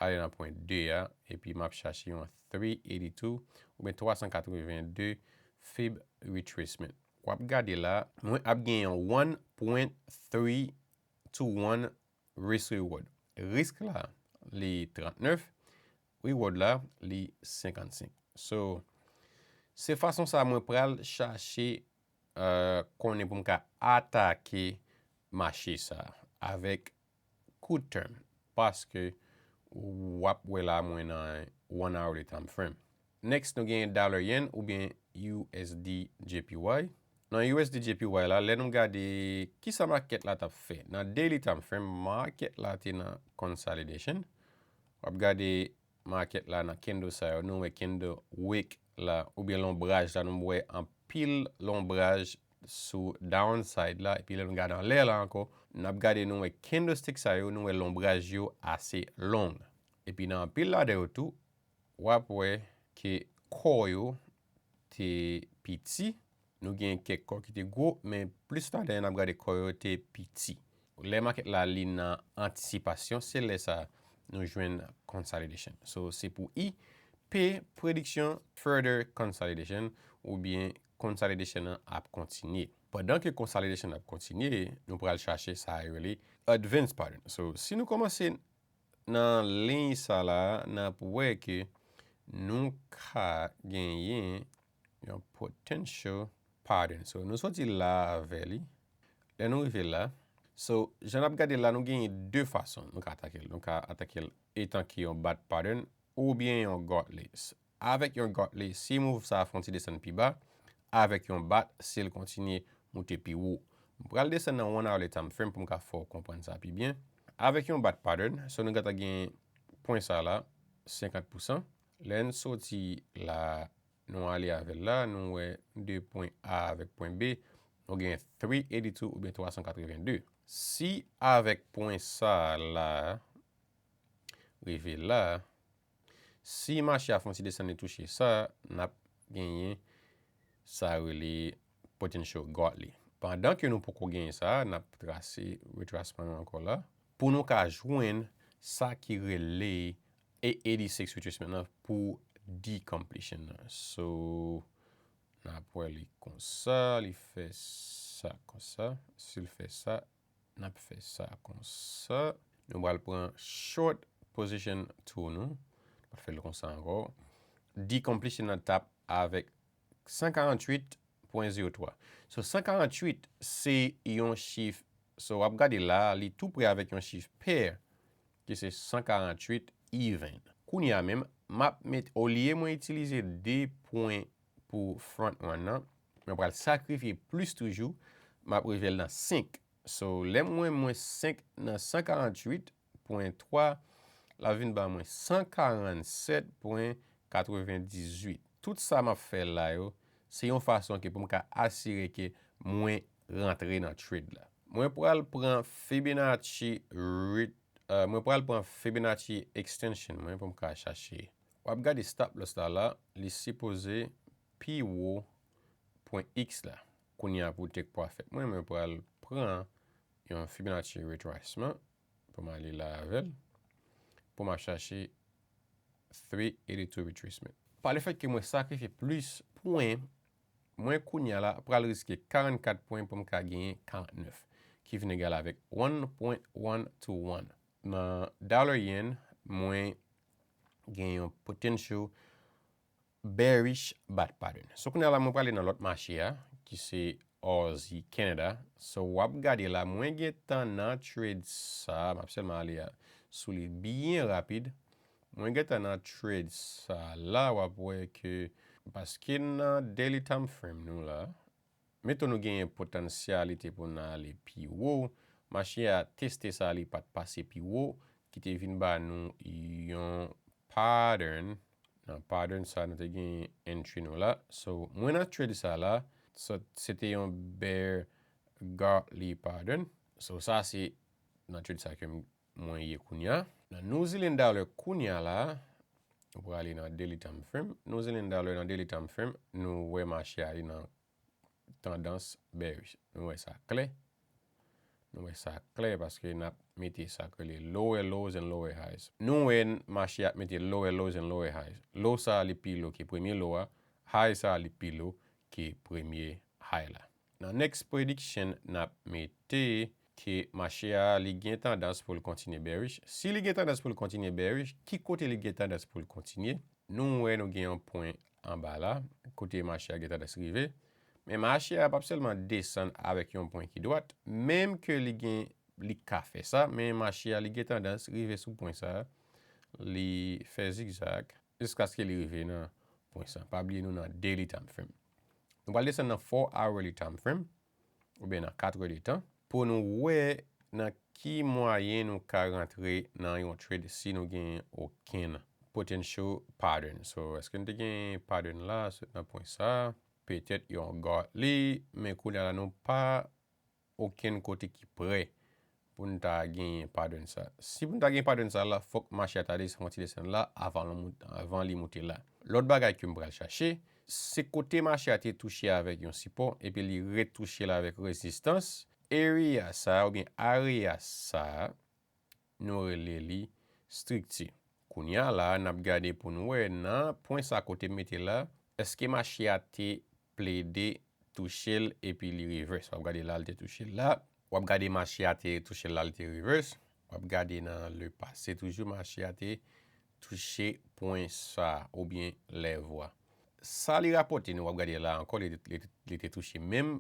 ale nan pwen de a, epi m ap chache yon three eighty-two oubyen twa san katreven de fib retracement. W ap gade la, mwen ap gen yon one point three to one risk reward. Risk la, li trannèf, reward la, li senkannsenk. So, se fason sa mwen pral chache, euh, konnen pou m ka atake mache sa avèk court term, paske w ap wè la mwen nan one hourly time frame. Next, nou gen dollar yen oubyen U S D J P Y. Nan U S D J P Y la, lè nou gade kisa makèt la t ap fè. Nan daily time frame, makèt la te nan consolidation. W ap gade makèt la nan candle sa yo, nou wè candle wick la, oubyen lonbraj la, nou wè anpil lonbraj sou downside la, epi lè nou gade anlè la ankò, n ap gade nou wè candlestick sa yo, nou wè lonbraj yo ase long. Epi nan anpil ladan yo tou, w ap wè ke kò yo te piti, nou gen kèk kò ki te gwo, men plis ladan yo n ap gade kò yo te piti. Lè makèt la li nan antisipasyon, se lè sa nou jwenn consolidation. So, se pou I, P, prediksyon further consolidation oubyen consolidation nan ap kontinye. Pandan ke consolidation ap kontinye, nou pral chache sa yo rele advance pattern. So, si nou kòmanse nan liy sa la, n ap wè ke nou ka genyen yon potential pattern. So, nou soti la avè li. Lè nou rive la, so, jan n ap gade la, nou genyen de fason nou ka atake l. Nou ka atake l etan ke yon bat pattern oubyen yon Gartley. Avèk yon Gartley, si move sa a fè yon ti desann pi ba, avèk yon bat, si l kontinye moute pi wo. M pral desann nan one hourly time frame pou m ka fè w konprann sa pi byen. Avèk yon bat pattern, so nou gentan gen pwen sa la, senkant pousan. Lè n soti la, nou ale avè l la, nou wè de pwen A avèk pwen B, nou gen three eighty-two oubyen twa san katrevenn de. Si avèk pwen sa la, rive la, si mache a fè yon ti desann li touche sa, n ap genyen sa rele potential Gartley. Pandan ke nou poko genyen sa, n ap trase retrasman nou ankò la. Pou nou ka jwenn sa ki rele eight eighty-six retracement nan pou decompletion nan. So, n ap wè li konsa, li fè sa konsa. Si l fè sa, n ap fè sa konsa. Nou pral pran short position tou nou. Nou pral fè l konsa ankò. Decompletion nan t ap avèk san karanntuit pwen zewo twa. So, san karanntuit se yon chif. So, w ap gade la, li tou pre avèk yon chif pair, ki se san karanntuit even. Kounye a menm, m ap met, olye mwen itilize de pwen pou front run nan, mwen pral sakrifye plis toujou, m ap rive l nan senk. So, lè m wè mwen senk nan san karanntuit pwen twa, l ap vin ba mwen san karannsèt pwen katrevendizuit. Tout sa m ap fè la yo, se yon fason ke pou m ka asire ke mwen rantre nan trade la. Mwen pral pran Fibonacci ret-, euh, mwen pral pran Fibonacci extension mwen pou m ka chache. W ap gade stop loss la la, li sipoze pi wo pwen X la. Kounye a pou take profit mwen, mwen pral pran yon Fibonacci retracement pou m ale la avè l, pou m al chache three eighty-two retracement. Pa le fèt ke mwen sakrifye plis pwen, mwen kounye a la pral riske karannkat pwen pou m ka genyen karannèf, ki vin egal avèk one point one two one. Nan dollar yen, mwen gen yon potential bearish bat pattern. So, kounye a la, mwen prale nan lòt mache a, ki se Aussie Canada. So, w ap gade la, mwen gentan nan trade sa, m ap sèlman ale a, sou li byen rapid. Mwen gentan nan trade sa la, w ap wè ke, paske nan daily time frame nou la, meton nou genyen potansyalite pou n ale pi wo, mache a teste sa, li pa t pase pi wo, ki te vin ba nou yon pattern. Nan pattern sa, nou te gen entry nou la. So, mwen nan trade sa la, so, se te yon bear Gartley pattern. So, sa se nan trade sa ke m-, mwen ye kounye a. Nan New Zealand dollar kounye a la, nou prale nan daily time frame. New Zealand dollar nan daily time frame, nou wè mache a li nan tandans bearish. Nou wè sa klè. Nou wè sa klè paske n ap mete sa k rele lower lows and lower highs. Nou wè n-, mache ap mete lower lows and lower highs. Low sa a li pi low ke premye low a, high sa a li pi low ke premye high la. Nan next prediction n ap mete ke mache a li gen tandans pou l kontinye bearish. Si li gen tandans pou l kontinye bearish, ki kote li gen tandans pou l kontinye? Nou wè nou gen yon pwen anba la, kote mache a gen tandans rive. Men mache a p ap sèlman desann avèk yon pwen ki dwat, menm ke li gen, li ka fè sa, men mache a li gen tandans rive sou pwen sa, li fè zigzag, jiskaske li rive nan pwen sa. Pa bliye nou nan daily time frame. Nou pral desann nan four hourly time frame, oubyen nan kat è de tan, pou nou wè nan ki mwayen nou ka rantre nan yon trade si nou gen okenn potential pattern. So, èske n te gen pattern la sot nan pwen sa? Petèt yon gòt li, men kounye a la nou pa okenn kote ki prè pou n ta genyen pattern sa. Si pou n ta gen pattern sa la, fòk mache a ta desann, yon ti desann la avan li moute la. Lòt bagay ke m pral chache, se kote mache a te touche avèk yon sipò epi li retouche l avèk rezistans. Area sa oubyen area sa, nou rele li strikti. Kounye a la, n ap gade pou n wè nan pwen sa kote m mete la, èske mache a te plede touche l epi li reverse. W ap gade la, l te touche l la. W ap gade mache a te touche l la, l te reverse. W ap gade nan le pase toujou, mache a te touche pwen sa oubyen level a. Sa li rapòte nou, w ap gade la ankò, li, li, li te touche menm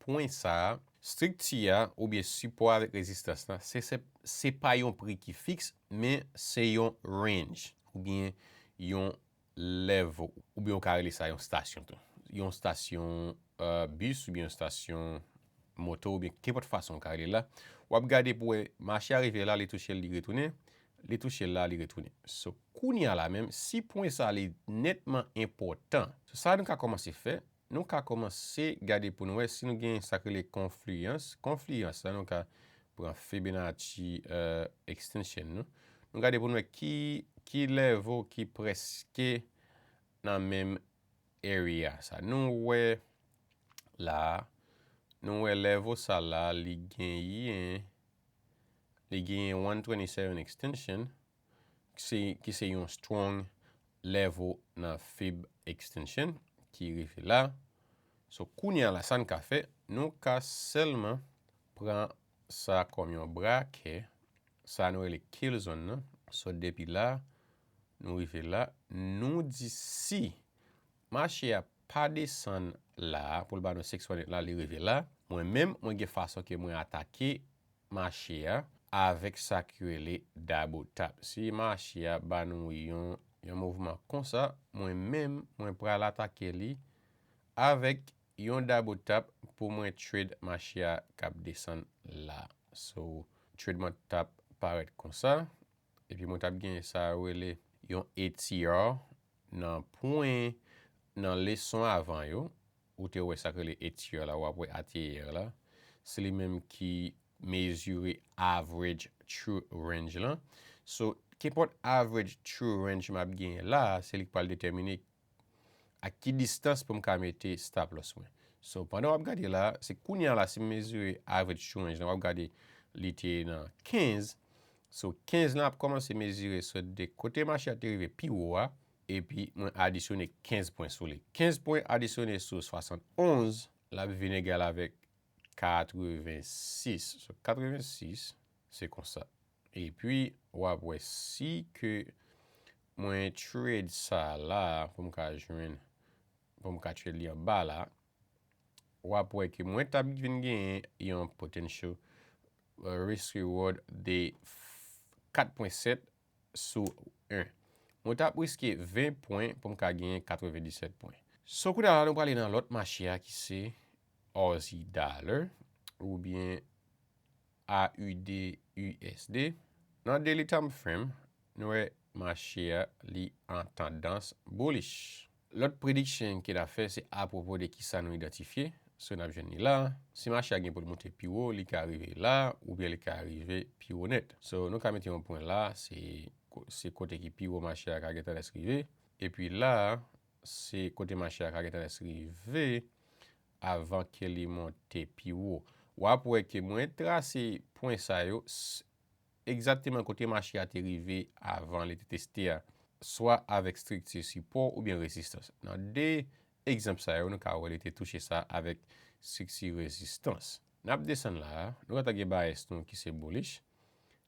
pwen sa a, strikti a oubyen sipò avèk rezistans la, se, se, se pa yon pri ki fiks, men se yon range oubyen yon level, oubyen w ka rele sa yon stasyon tou. Yon stasyon, euh, bis oubyen yon stasyon moto oubyen kenpòt fason w ka rele la. W ap gade pou wè mache a rive la, li touche l, li retounen, li touche l la, li retounen. So, kounye a la menm, si pwen sa li nètman enpòtan, so sa nou ka kòmanse fè, nou ka kòmanse gade pou nou wè si nou gen sa k rele konfliyans. Konfliyans la, nou ka pran Fibonacci, euh, extension nou. Nou gade pou nou wè ki, ki level ki prèske nan menm area sa. Nou wè la, nou wè level sa la, li genyen, li genyen one twenty-seven extension, ki se, ki se yon strong level nan Fib extension ki rive la. So, kounye a la, sa n ka fè, nou ka sèlman pran sa kòm yon brakè, sa nou rele kill zone nan. So, depi la, nou rive la, nou di si mache a pa desann la, pou l ba nou six one eight la, li rive la, mwen menm, mwen gen fason ke mwen atake mache a avèk sa ki rele double top. Si mache a ba nou yon, yon mouvman konsa, mwen menm, mwen pral atake li avèk yon double top pou mwen trade mache a k ap desann la. So, trade mwen t ap parèt konsa, epi mwen t ap gen sa yo rele yon A T R nan pwen, nan leson avan yo, ou te wè sa k rele A T R la, w ap wè A T R la. Se li menm ki mezire average true range lan. So, kenpòt average true range m ap genyen la, se li k pral detèmine a ki distans pou m ka mete stop loss mwen. So, pandan w ap gade la, se kounye a la, si m mezire average true range lan, w ap gade li te nan kenz. So, kenz lan ap kòmanse mezire sot de kote mache a te rive pi wo a, epi mwen adisyone kenz pwen sou li. Kenz pwen adisyone sou swasann onz, l ap vin egal avèk katrevensis. So, katrevensis, se konsa. Epi, w ap wè si ke mwen trade sa la pou m ka jwenn, pou m ka trade li anba la, w ap wè ke mwen t ap vin genyen yon potential, euh, risk reward de kat pwen sèt sou en. Mwen t ap riske ven pwen pou m ka genyen katrevenndisèt pwen. So, kounye a la, nou prale nan lòt mache a ki se Aussie Dollar oubyen A U D U S D. Nan daily time frame, nou wè mache a li an tandans bullish. Lòt prediction ke n ap fè se apwopo de kisa nou idantifye. So, n ap jwenn li la. Si mache a gen pou l moute pi wo, li ka rive la, oubyen li ka rive pi wo nèt. So, nou ka mete yon pwen la, se, se kote ki pi wo mache a ka gen tandans rive. Epi la, se kote mache a ka gen tandans rive avan ke li monte pi wo. W ap wè ke mwen trase pwen sa yo, s-, egzakteman kote mache a te rive avan li te teste a, swa avèk estrikti sipò oubyen rezistans. Nan de egzanp sa yo, nou ka wè li te touche sa avèk estrikti rezistans. N ap desann la a, nou gentan gen bias nou ki se bullish.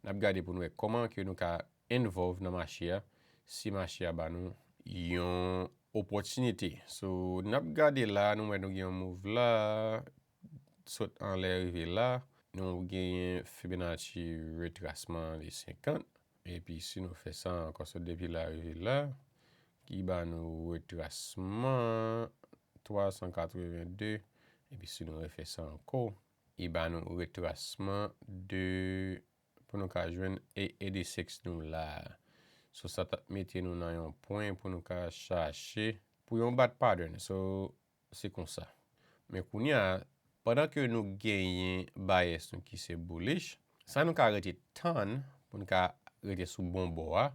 N ap gade pou nou wè kòman ke nou ka involve nan mache a, si mache a ba nou yon opòtinite. So, n ap gade la, nou wè nou gen yon move la, sot anlè rive la. Nou genyen Fibonacci retrasman de senkant. Epi si nou fè sa ankò, sot depi la rive la, ki ba nou retrasman twa san katreven de, epi si nou refè sa ankò, li ba nou retrasman de, pou nou ka jwenn A eighty-six nou la. So, sa t ap mete nou nan yon pwen pou nou ka chache pou yon bat pattern. So, se konsa. Men kounye a, pandan ke nou genyen bias nou ki se bullish, sa nou ka rete tann pou nou ka rete sou bon bò a.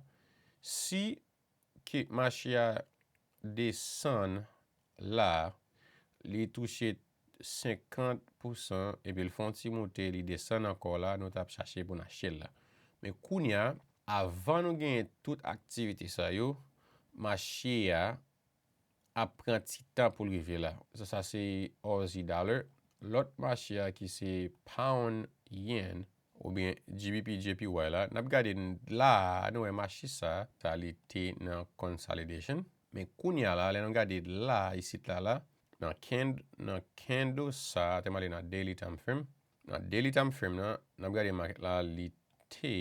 Si ke mache a desann la, li touche senkant pousan, epi l fè yon ti moute, li desann ankò la, nou t ap chache pou n achte l la. Men kounye a, avan nou genyen tout aktivite sa yo, mache a ap pran ti tan pou l rive la. Sa, sa se Aussie dollar. Lòt mache a ki se pound yen, oubyen G B P J P Y la, n ap gade n-, la a, nou wè mache sa, sa li te nan consolidation. Men kounye a la, lè nou gade la, isit la, la, nan cand-, nan candle sa, te m ale nan daily time frame. Nan daily time frame nan, n ap gade market la, li te,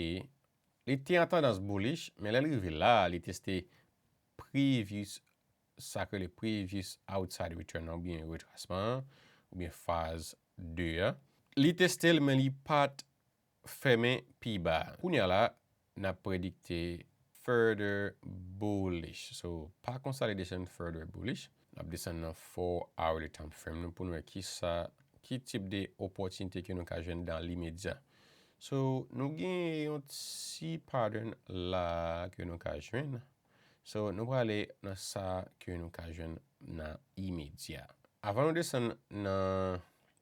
li te an tandans bullish, men lè l rive la, li teste previous, sa k rele previous outside return nan, oubyen retrasman an, oubyen faz de a. Li teste l, men li pa t fèmen pi ba. Kounye a la, n ap predikte further bullish. So, pa consolidation, further bullish. N ap desann nan four hourly time frame nou pou nou wè ki sa, ki tip de opòtinite ke nou ka jwenn dan limedya. So, nou gen yon ti pattern la ke nou ka jwenn. So, nou prale nan sa ke nou ka jwenn nan imedya. Avan nou desann nan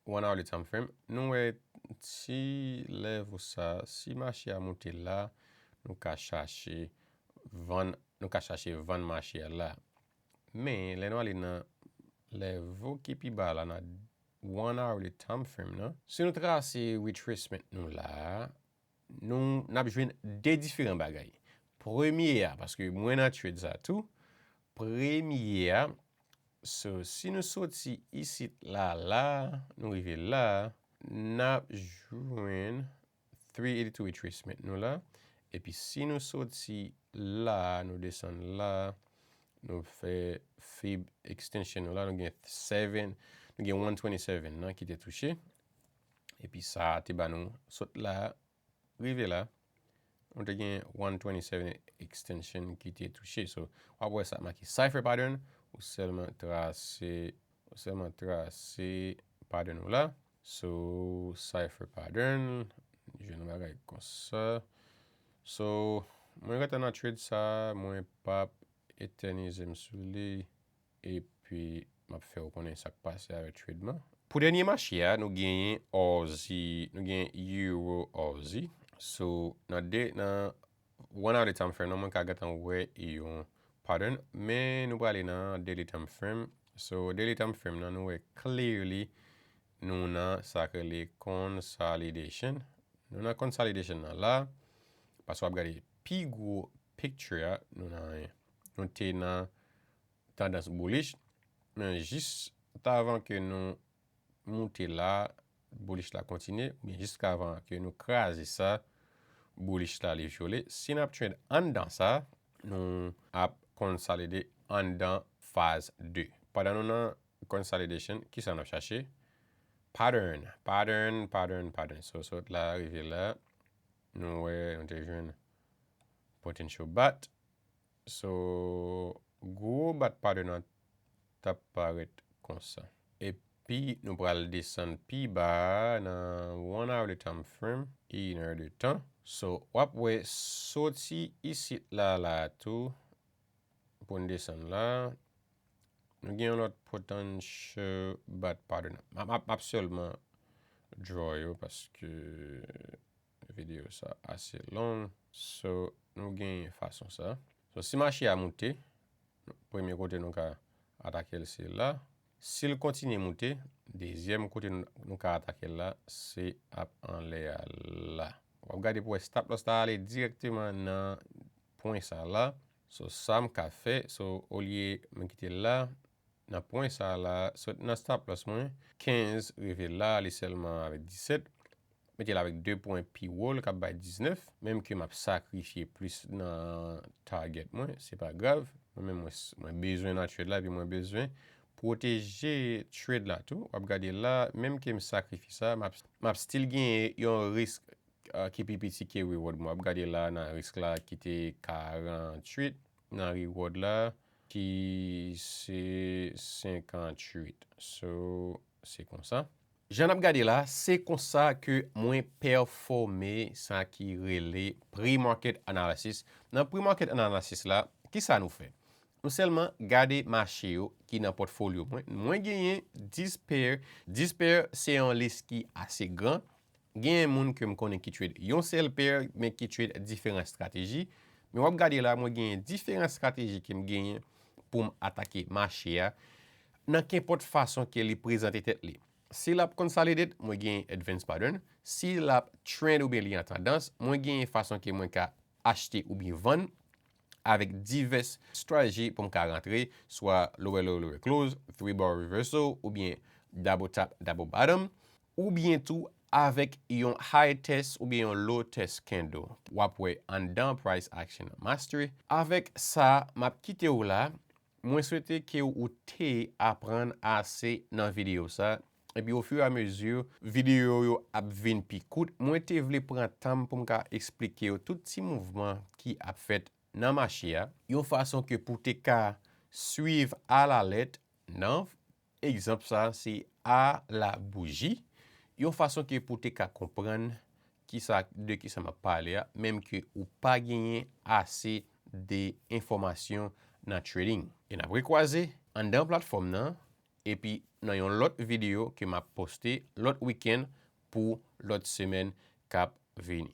one hourly time frame, nou wè ti level sa, si mache a moute la, nou ka chache vann, nou ka chache vann mache a la. Men, lè nou ale nan level ki pi ba la, nan one hourly time frame nan, si nou trase retracement nou la, nou, n ap jwenn de diferan bagay. Premye a, paske mwen nan trade sa tou, premye a, so, si nou soti isit la, la, nou rive la, n ap jwenn three eighty-two retracement nou la. Epi si nou soti la, nou desann la, nou fè fib extension nou la, nou gen seven, nou gen one twenty-seven nan ki te touche. Epi sa te ba nou sot la, rive la, nou te gen one twenty-seven extension ki te touche. So, w ap wè sa make cipher pattern, ou sèlman trase, ou sèlman trase pattern ou la. So, cipher pattern, jwenn yon bagay konsa. So, mwen gentan nan trade sa, mwen p ap etènize m sou li, epi m ap fè w konnen sa k pase avèk trade mwen. Pou dènye mache a, nou genyen Aussie, nou genyen Euro Aussie. So, nan de, nan one hour time frame nan, mwen ka gentan wè yon pattern, men nou prale nan daily time frame. So, daily time frame nan, nou wè clearly nou nan sa k rele consolidation. Nou nan consolidation nan la, paske w ap gade pi gwo picture a, nou nan, nou te nan tandans bullish, men jis avan ke nou moute la, bullish la kontinye, oubyen jiskavan ke nou kraze sa, bullish la li vyole. Si n ap trade anndan sa, nou ap konsolide anndan faz de. Pandan nou nan consolidation, kisa n ap chache? Pattern, pattern, pattern, pattern. So, sot la, rive la, nou wè, nou te jwenn potential bat. So, gwo bat pattern nan t ap parèt konsa. Epi, nou pral desann pi ba nan one hour de time frame, inè de tan. So, w ap wè soti isit la, la tou, pou n desann la. Nou gen yon lòt potential bat pattern. M ap, m ap, m ap sèlman draw yo paske videyo sa ase long. So, nou gen fason sa. So, si mache a moute, premye kote nou ka atake l se la. Si l kontinye moute, dezyèm kote nou, nou ka atake l la, se ap anlè a la. W ap gade pou wè stop loss la ale dirèkteman nan pwen sa la. So, sa m ka fè, so, olye mwen kite l la, nan pwen sa la, sot nan stop loss mwen, kenz rive la, li sèlman avèk disèt. Mete l avèk de pwen pi wo, l k ap bay diznèf. Menm ke m ap sakrifye plis nan target mwen, se pa grav. Mwen menm, mwen, mwen bezwen nan trade la, epi mwen bezwen pwoteje trade la tou. W ap gade la, menm ke m sakrifye sa, m ap, m ap still genyen yon risk uh, ki pi piti ke reward mwen. W ap gade la nan risk la ki te karannwit, nan reward la ki se senkantuit. So, se konsa. Jan n ap gade la, se konsa ke mwen pèfòme sa ki rele pre-market analysis. Nan pre-market analysis la, ki sa nou fè? Nou sèlman gade mache yo ki nan pòtfolyo mwen. Mwen genyen dis pair. Dis pair se yon lis ki ase gran. Genyen moun ke m konnen ki trade yon sèl pair, men ki trade diferan estrateji. Men w ap gade la, mwen genyen diferan estrateji ke m genyen pou m atake mache a nan kenpòt fason ke li prezante tèt li. Si l ap consolidate, mwen genyen advance pattern. Si l ap trend oubyen li an tandans, mwen genyen fason ke mwen ka achte oubyen vann avèk divès strateji pou m ka rantre, swa lower low, lower close, three bar reversal, oubyen double top, double bottom, oubyen tou avèk yon high test oubyen yon low test candle. W ap wè anndan price action mastery. Avèk sa, m ap kite w la. Mwen swete ke ou te aprann ase nan videyo sa. Epi, ofiramezi, videyo yo ap vin pi kout. Mwen te vle pran tan m pou m ka eksplike yo tout ti mouvman ki ap fèt nan mache a, yon fason ke pou te ka swiv alalèt nan egzanp sa, se a la bouji, yon fason ke pou te ka konprann kisa, de kisa m ap pale a, menm ke ou pa genyen ase de enfòmasyon nan trading. E n ap rekwaze anndan platfòm nan, epi nan yon lòt videyo ke m ap poste lòt wikenn pou lòt semèn k ap vini.